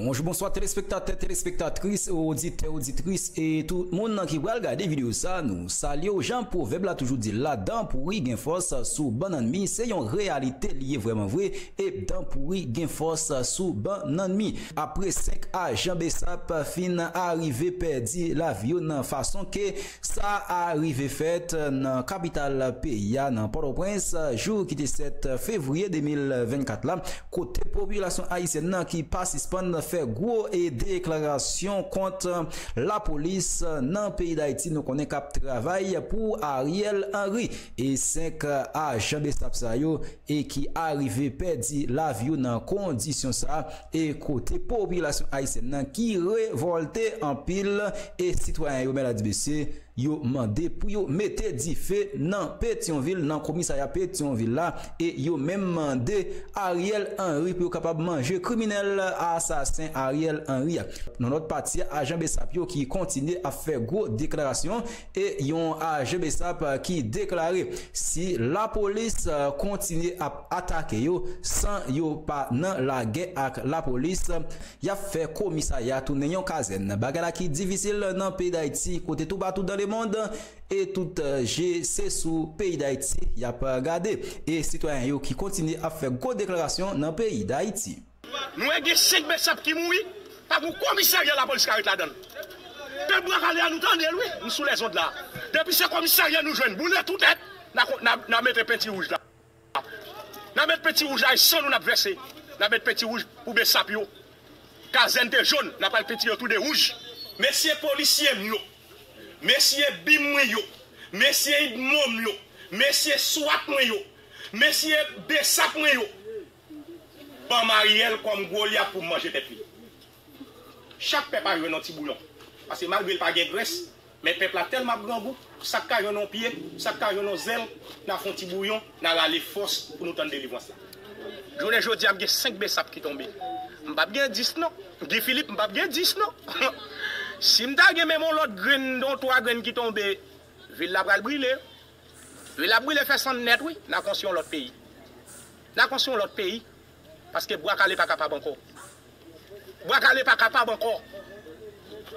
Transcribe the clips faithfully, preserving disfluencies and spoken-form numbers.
Bonjou, bonswa, telespektatè, telespektatris, oditè, oditris, e tout moun ki pral gade videyo sa, nou salye w. Jan pwovèb la toujou di l la, dan pouri gen fòs sou bannann mi, se yon reyalite li ye vrèman vre, e dan pouri gen fòs sou bannann mi. Apre senk ajan BSAP fin arive pèdi lavi yo nan fason ke sa a rive fèt nan kapital peyi a, nan Pòtoprens, jou ki te sèt fevriye de mil vennkat la, kote popilasyon ayisyèn nan ki pa sispann fè gwo e deklarasyon kont lapolis nan peyi Dayiti, nou konnen k ap travay pou Ariel Henry. E senk ajan BSAP sa yo e ki arive pèdi lavi yo nan kondisyon sa, e kote popilasyon ayisyèn nan ki revòlte anpil, e sitwayen yo, mèt la di mesye, yo mande pou yo mete dife nan Petyonvil, nan komisarya Petyonvil la, e yo menm mande Ariel Henry pou yo kapab manje kriminèl asasen Ariel Henry a. Nan lòt pati, ajan BSAP yo ki kontinye ap fè gwo deklarasyon, e yon ajan BSAP ki deklare si lapolis kontinye ap atake yo san yo pa nan lagè ak lapolis, y ap fè komisarya tounen yon kazèn. Bagay la ki difisil nan peyi Dayiti, kote toupatou dans le monde, e tout je se sou peyi Dayiti y ap gade. E sitwayen yo ki kontinye ap fè gwo deklarasyon nan peyi Dayiti. Nou wè gen senk BSAP ki mouri, pa gen komisarya lapolis ka ret ladan l. Pèp Bwa Kale a, nou tande l wi, nou sou lèzond la. Depi se komisarya nou jwenn, boule tou nèt, n a, n a, n a mete penti wouj la. N a met penti wouj la, e san nou n ap vèse. N a met penti wouj pou BSAP yo. Kazèn te jòn, n a pral penti yo tou de wouj. Mesye polisye m yo, mesye bim mwen yo, mesye idmo m yo, mesye swat mwen yo, mesye BSAP mwen yo, ban m Ariel kòm gwo Golyat pou m manje tèt li. Chak pèp a jwenn yon ti bouyon. Paske malgre l pa gen grès, men pèp la tèlman ap grangou, sa k ka jwenn yon pye, sa k ka jwenn yon zèl, n a fè yon ti bouyon, n a rale fòs pou nou tann delivrans la. Jounen jodi a, m gen senk BSAP ki tonbe. M p ap gen dis non. Guy Philippe, m p ap gen dis non. Si m ta gen menm yon lòt grenn, yon twa grenn ki tonbe, vil la pral brile. Vil la brile fè sann nèt wi. N a konstwi yon lòt peyi. N a konstwi yon lòt peyi. Paske Bwa Kale pa kapab ankò. Bwa Kale pa kapab ankò.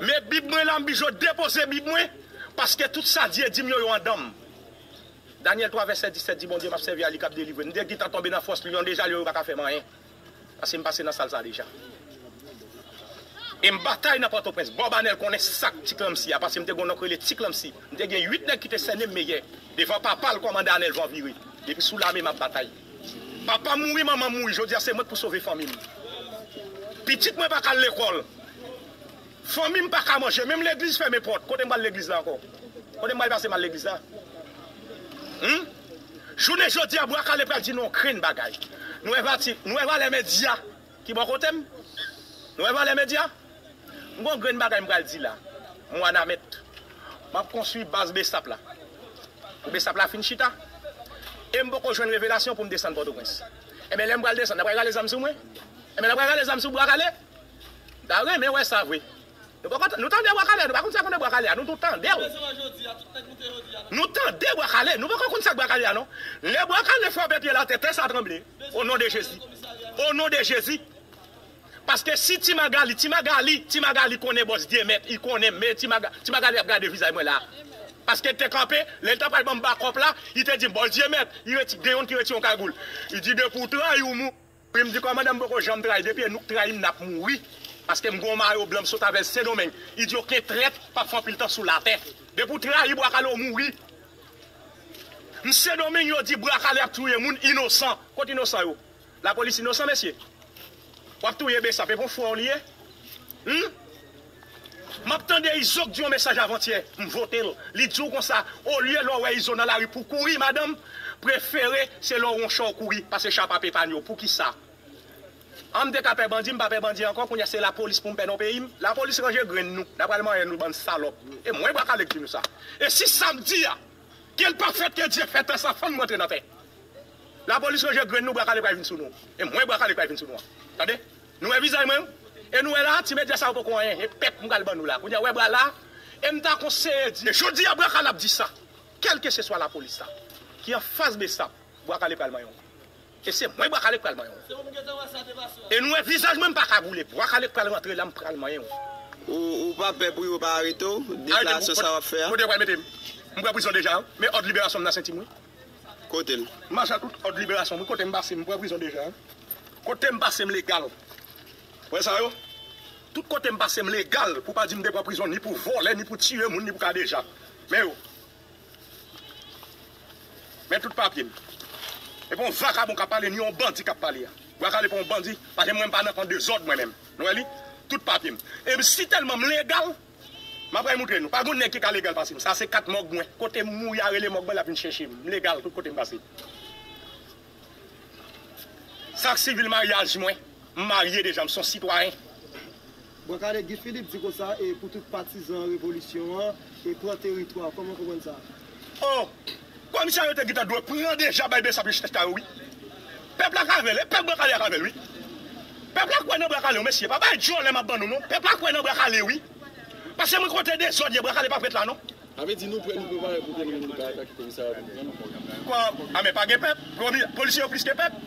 Men Bib mwen la, m bijo depoze Bib mwen, paske tout sa Dye di m yo, yo anndan m. Danyèl twa vèsè disèt di, Bondye m ap sèvi a, li k ap delivre m. M te gentan tonbe nan fòs lyon deja, lyon yo pa ka fè m anyen. Paske m pase nan sal sa deja. E m batay nan Pòtoprens. Bob Anèl konnen sa k Ti Klanmsi a, paske m te gen yon nonm k rele Ti Klanmsi. M te gen uit nèg ki te sènen m meyè. Devan papa l, kòmandan Anèl Van Vire. Depi sou lame m ap batay. Papa m mouri, manman m mouri. Jodi a, se mwen k pou sove fanmi m. Pitit mwen pa ka al lekòl. Fanmi m pa ka manje. Menm legliz fèmen pòt. Kote m pral legliz la ankò? Kote m pral pase m al legliz la? Hum? Jounen jodi a, Bwa Kale pral di nou yon grenn bagay. Nou wè pati, nou wè Valè Medya ki bò kote m? Nou wè Valè Medya? M gon grenn bagay m pral di la. M Wanament. M ap konstwi baz BSAP la. Pou BSAP la fin chita. E m poko jwenn revelasyon pou m desann Pòtoprens. Enben, lè m pral desann, n ap pral rale zam sou mwen? Enben, n ap pral rale zam sou Bwa Kale? M ta renmen wè sa vre. Nou poko, nou tande Bwa Kale, nou pa konn sa k anndan Bwa Kale a, nou tou tande l. Nou tande Bwa Kale, nou poko konn sa k Bwa Kale a non. Lè Bwa Kale frape pye l atè, tè sa tranble. O non de Jezi. O non de Jezi. Paske si Ti Magali, Ti Magali, Ti Magali konnen bòs Dyemèt, li konnen, men Ti Maga-, Ti Magali ap gade vizaj mwen la. Paske l te kanpe, lè l ta pral ban m bakòp la, li te di m, bòs Dyemèt, li reti-, gen youn ki retire yon kagoul. Li di, depi w trayi, w mouri. M di, kòmandan, m poko janm trayi. Depi e nou k trayi m, n ap mouri. Paske m gon mayo blan, m sot avè l Sendomeng. Li di, okenn trèt p ap fè anpil tan sou latè. Depi w trayi Bwa Kale, w mouri. M Sendomeng, yo di Bwa Kale ap touye moun inosan. Kot inosan yo? Lapolis inosan, mesye? W ap touye BSAP, e pou fwa w li ye? Hum? M ap tande Izo k di yon mesaj avantyè, m vote l. Li di w konsa, olye lè w wè Izo nan lari pou w kouri, madanm, prefere se lè w wè yon cha w kouri, paske cha p ap epaye w. Poukisa? An m te ka pè bandi, m pa pè bandi ankò, kounye a se lapolis pou m pè nan peyi m. Lapolis ranje grenn nou, n a pral manyen nou bann salòp. E mwen Bwa Kale k di nou sa. E si sa m di a, ke l pa fèt, ke Dye fè tè sa fann m rantre nan tè. Lapolis ranje grenn nou, Bwa Kale pral vin sou nou. E mwen Bwa Kale pral vin sou nou an. Tande? Nou wè vizaj mwen? E nou wè la, ti medya sa yo poko anyen. E pèp m pral ban nou la. Kounye a, wè bra la. E m ta konseye di. E jodi a, Bwa Kale ap di sa. Kèlkeseswa lapolis la ki anfas BSAP, Bwa Kale pral manyen w. E se mwen Bwa Kale k pral manyen w. E nou wè vizaj mwen, m pa kagoule. Bwa Kale k pral rantre la, m pral manyen w. Ou, ou pa pè pou yo pa arete w? Deklarasyon sa w ap fè a? Kote yo pral mete m? M pran prizon deja, wi. Men òd liberasyon m nan senti m, wi. Kote l? M mache ak tout òd liberasyon m, wi. Kote m pase, m pran prizon deja, wi. Kote m pase, m legal. Wè sa yo? Tout kote m pase, m legal. Pou pa di m te pran prizon ni pou vòlè, ni pou tiye moun, ni pou kadeja. Men yo. Men tout papye m. E pa yon vakabon k ap pale, ni yon bandi k ap pale a. Bwa Kale pa yon bandi, paske mwen m pa nan kan dezòd mwen menm. Nou wè li? Tout papye m. E si tèlman m legal, m ap pral moutre nou. Pa gon nèg ki ka legal pase m. Sa se kat mòg mwen. Kote m mouri a rele mòg mwen, l ap vin chèche m. M legal tout kote m pase. Sa k sivil maryaj mwen, m marye deja, m se yon sitwayen. Bwa Kale, Guy Philippe di konsa, e pou tout patizan revolisyon an, e pran teritwa, kòman w konprann sa? Oh! Komisè yo te gentan dwe pran deja bay Bsap yo chita yo, wi. Pèp la k avè l, e pèp Bwa Kale a k avè l, wi. Pèp la kwè nan Bwa Kale, wi, mesye. Pa bay djòlè m ap ban nou, non. Pèp la kwè nan Bwa Kale, wi. Paske mwen kote dezòd ye, Bwa Kale pa prèt la, non. Sa vle di nou prè, nou prepare pou ke nou vin atake komisarya pou nou pran nou. Kwa, a men pa gen pèp. Polisye yo plis ke pèp.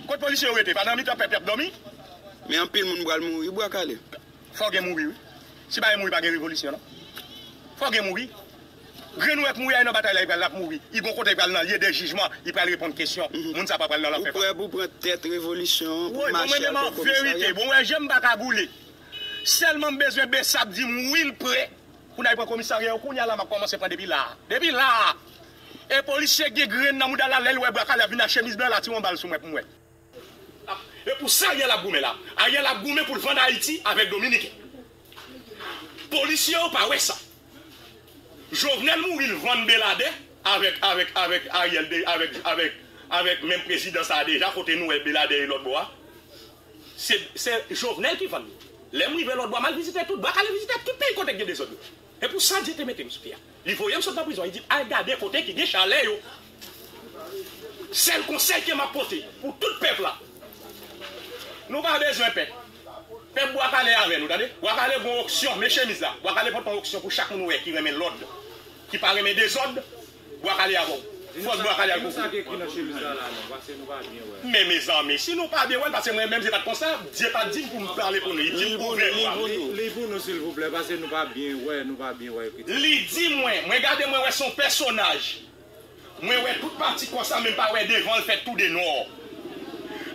Kot polisye yo rete? Pa nan mitan pèp y ap dòmi? Men anpil moun pral mouri, Bwa Kale. Fò gen mouri, wi. Si pa gen mouri, pa gen revolisyon, non. Fò gen mouri. Grenn ou wè k mouri a nan batay la, li pral ap mouri. Li gon kote li pral nan lye de jijman, li pral reponn kesyon. Moun sa pa pral nan lanfè. Ou prè pou pran tèt revolisyon an, pou mache al pran komisarya? Wi, bon, mwen menm an verite, bon, wè, je m pa kagoule. Sèlman m bezwen Bsap di m wi l prè. Pou n al pran komisarya yo, kounye a la m ap kòmanse pran depi la a. Depi la a. E polisye gen grenn nan mouda l la, lè l wè Bwa Kale ap vin ak chemiz blan, l a tire yon bal sou mwen pou m wè. E pou sa Ariel ap goumen la. Ariel ap goumen pou l vann Ayiti avèk Dominiken. Polisye yo pa wè sa. Jovenel mouri, l vann Beladè avèk, avèk, avèk Ariel, avèk, avèk, avèk menm prezidan sa a deja, kote nou wè Beladè e lòt bò a. Se, se Jovenel ki vann li. Lè m rive lòt bò a, m al vizite tout, Bwa Kale vizite tout peyi kote k gen dezòd yo. E pou sa Dye te mete m sou tè a. Li voye m sot nan prizon, li di m al gade kote ki gen chalè yo. Sèl konsèy ke m ap pote pou tout pèp la, nou pa bezwen pèp. Pèp Bwa Kale avè nou, tande. Bwa Kale gon oksyon, men chemiz la. Bwa Kale pote yon oksyon pou chak moun ou wè ki renmen lòd, ki pa renmen dezòd. Bwa Kale avè w. Fòs Bwa Kale al pou ou. Di nou sa k ekri nan chemiz la la non, paske nou pa byen wè. Men mezanmi, si nou pa byen wè l, paske mwen menm se pa t konsa, Dye pa t di m pou m pale pou nou, li di m pou ouvè bra m. Li, li pou nou silvouplè, paske nou pa byen wè, nou pa byen wè ekritik. Li di mwen, mwen gade, mwen wè se yon pèsonaj. Mwen wè tout pati kò sa, men m pa wè devan l, fè tou de nò.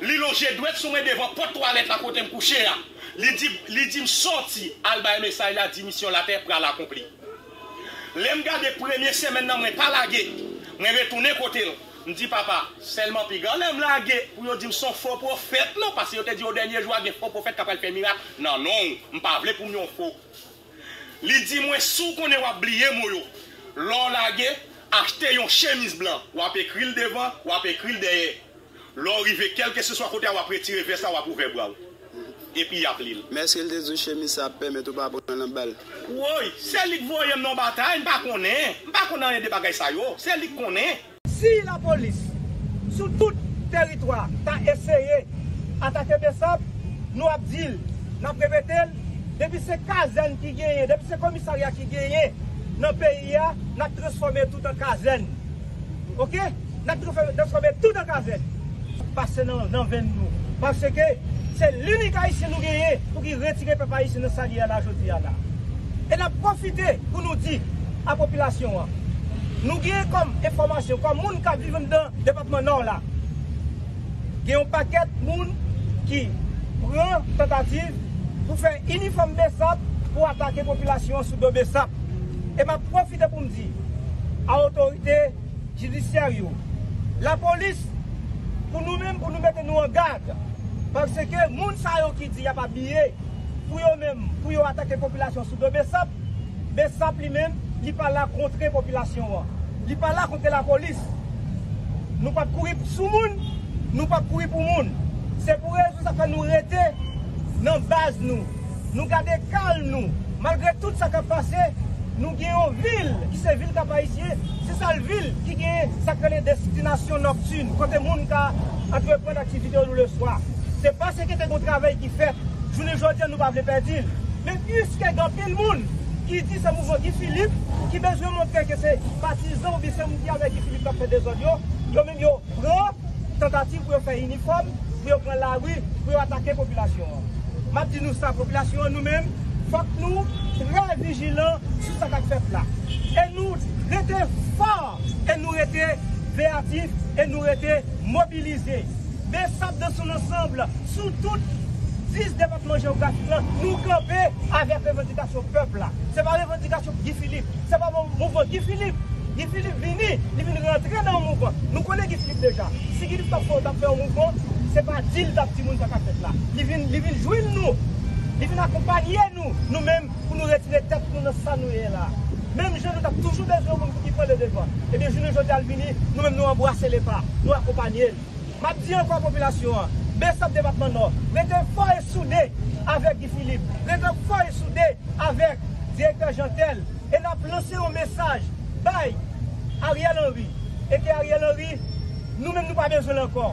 Li lonje dwèt sou mwen devan pòt twalèt la kote m kouche a. Li di, li di m sòti, al bay mesaj la, di misyon latè pral akonpli. Lè m gade premye semèn nan mwen pa lage, mwen retounen kote l. M di, papa, sèlman piga lè m lage pou yo di m se yon fo pwofèt non, paske yo te di o dènye jou a gen fo pwofèt k ap pral fè mirak nan non w. M pa vle pou m yon fo. Li di mwen, si w konnen w ap bliye mo yo, lè w lage, achte yon chemiz blan, w ap ekri l devan, w ap ekri l dèyè. Lè w rive kèlkeseswa kote a, w ap retire vès la, w ap ouvè bra w. Epi y ap li l. Men èske l te di w chemiz sa ap pèmèt ou pa pran nan bal? Woy, se li k voye m nan batay, m pa konnen. M pa konn anyen de bagay sa yo. Se li k konnen. Si lapolis, sou tout teritwa, ta eseye atake Bsap, nou ap di l, n ap repete l, depi se kazèn ki genyen, depi se komisarya ki genyen nan peyi a, n ap transfòme tout an kazèn. Oke? N ap transfòme, transfòme tout an kazèn. Pase nan, nan venn nou. Paske se linik ayisyen nou genyen pou ki retire pèp ayisyen nan sa li ye a la jodi a la. E n ap pwofite pou nou di a popilasyon an, nou genyen kòm enfòmasyon, kòm moun k ap viv anndan depatman Nò la, gen yon pakèt moun ki pran tantativ pou fè inifòm Bsap pou atake popilasyon an sou do Bsap. E m ap pwofite pou m di a otorite jidisyè yo, lapolis, pou nou menm, pou nou mete nou an gad. Paske moun sa yo ki di y ap abiye, pou yo menm, pou yo atake popilasyon sou do Bsap, Bsap li menm, li pa la kontre popilasyon an. Li pa la kontre lapolis. Nou p ap kouri sou moun, nou p ap kouri pou moun. Se pou rezon sa fè nou rete nan baz nou. Nou gade kalm nou. Malgre tout sa k ap pase, nou gen yon vil ki se vil Kap Ayisyen, se sèl vil ki gen sa k rele destinasyon nòktin, kote moun ka antreprann aktivite yo leswa. Se paske te gen yon travay ki fèt. Jounen jodi a, nou pa vle pèdi l. Men piske gen anpil moun ki di se mouvman Guy Philippe ki bezwen montre ke se patizan oubyen se moun ki avèk Guy Philippe k ap fè dezòd yo, yo menm yo pran tantativ pou yo fè inifòm, pou yo pran lari, pou yo atake popilasyon an. M ap di nou sa, popilasyon an, nou menm, fòk nou trè vijilan sou sa k ap fèt la. E nou rete fò, e nou rete veyatif, e nou rete mobilize. BSAP dans son ensemble, sou tout dis depatman jewografik lan, nou kanpe avèk revandikasyon pèp la. Se pa revandikasyon Guy Philippe, se pa mou-, mouvman Guy Philippe. Guy Philippe vini, li vin rantre nan yon mouvman. Nou konnen Guy Philippe deja. Si Guy Philippe t ap fè, t ap fè yon mouvman, se pa di l t ap di moun sa k ap fèt la. Li vin, li vin jwenn nou. Li vin akonpanye nou, nou menm, pou nou retire tèt nou nan sa nou ye la. Menm jan nou t ap toujou bezwen yon moun pou ki pran le devan. Ebyen, jounen jodi a l vini, nou menm nou anbrase lepa, nou akonpanye l. M ap di ankò popilasyon an, BSAP depatman Nò, rete fò e soude avèk Guy Philippe, rete fò e soude avèk direktè Jeantel, e n ap lanse yon mesaj bay Ariel Henry, e ke Ariel Henry, nou menm nou pa bezwen l ankò.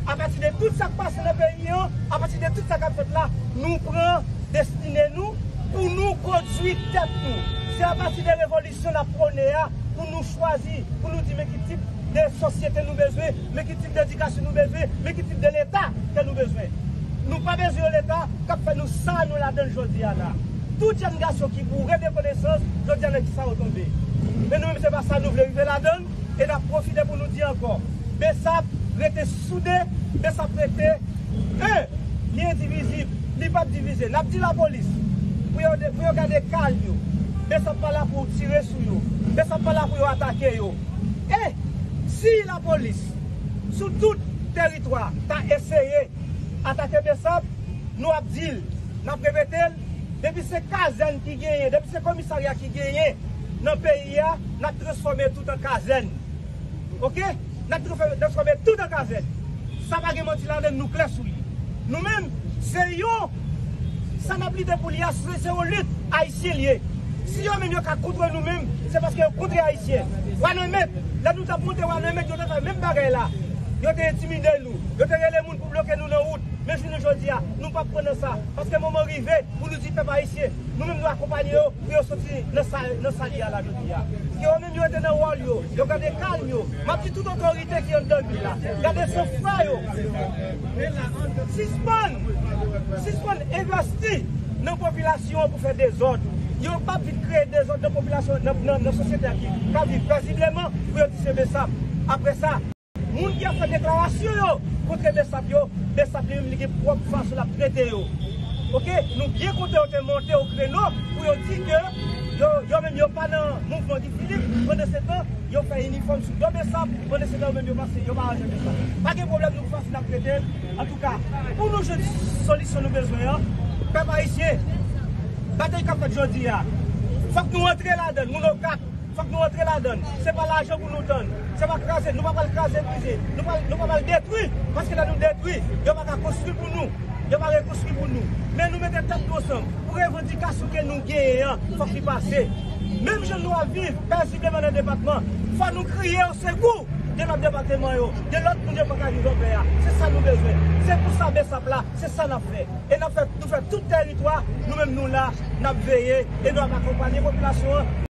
Apati de tout sa k pase nan peyi an, apati de tout sa k ap fèt la, nou pran destine nou pou nou kondui tèt nou. Se apati de revolisyon n ap pwone a pou nou chwazi, pou nou di men ki tip de sosyete nou bezwen, men ki tip de edikasyon nou bezwen, men ki tip de leta ke nou bezwen. Nou pa bezwen yon leta k ap fè nou sa nou ladan l jodi a la. Tout jèn gason ki boure de konesans, jodi a nan kisa yo tonbe. Men nou menm se pa sa nou vle rive ladan l, e n ap pwofite pou nou di ankò, BSAP rete soude, BSAP rete en, li endivizib, li p ap divize. N ap di lapolis pou yo, pou yo gade kal yo. BSAP pa la pou tire sou yo. BSAP pa la pou yo atake yo. E si lapolis, sou tout teritwa, ta eseye atake BSAP, nou ap di l, n ap repete l, depi se kazèn ki genyen, depi se komisarya ki genyen nan peyi a, n ap transfòme tout an kazèn. Oke? N ap transfòme, transfòme tout an kazèn. Sa pa gen manti ladan l, nou klè sou li. Nou menm, se yon, sa n ap lite pou li a, se, se yon lit ayisyen li ye. Si yo menm yo ka kontre nou menm, se paske yo kontre ayisyen. Wanament, lè nou t ap monte Wanament, yo te fè menm bagay la. Yo te entimide nou, yo te rele moun pou bloke nou nan wout. Men jounen jodi a, nou p ap pran nan sa, paske moman rive pou nou di pèp ayisyen, nou menm nou akonpanye yo pou yo soti nan sa, nan sa li a la jodi a. Ke yo menm yo rete nan wòl yo, yo gade kalm yo. M ap di tout otorite ki anndan vil la, gade sanfwa yo. Sispann, sispann envesti nan popilasyon an pou fè dezòd. Yo p ap vin kreye dezòd nan popilasyon, nan, nan, nan sosyete a ki ka viv pezibleman pou yo di se BSAP. Apre sa, moun ki ap fè deklarasyon yo kont BSAP yo, BSAP li menm li gen pwòp fason l ap trete yo. Oke, nou byen kontan yo te monte o kreno pou yo di ke yo, yo menm yo pa nan mouvman Guy Philippe, pandan se tan yo fè inifòm sou do BSAP, pandan se tan yo menm yo pase, yo pa ranje BSAP. Pa gen pwoblèm, nou fason n ap trete l. Antouka, pou nou jwenn solisyon nou bezwen an, pèp ayisyen, batay k ap fèt jodi a, fòk nou antre ladan l, moun Okap. Fòk nou antre ladan l. Se pa lajan pou nou tann. Se pa kraze. Nou pa pral kraze brize. Nou pa, nou pa pral detwi. Paske lè nou detwi, yo pa ka konstwi pou nou. Yo pa rekonstwi pou nou. Men nou mete tèt nou ansanm pou revandikasyon ke nou genyen an, fòk li pase. Menm jan nou ap viv pezibleman nan depatman, fò nou kriye osekou de lòt depatman yo, de lòt moun yo pa ka viv anpè a. Se sa nou bezwen. Se pou sa BSAP la, se sa n ap fè. E n ap fè, nou fè tout teritwa, nou menm nou la, n ap veye e n ap akonpanye popilasyon an.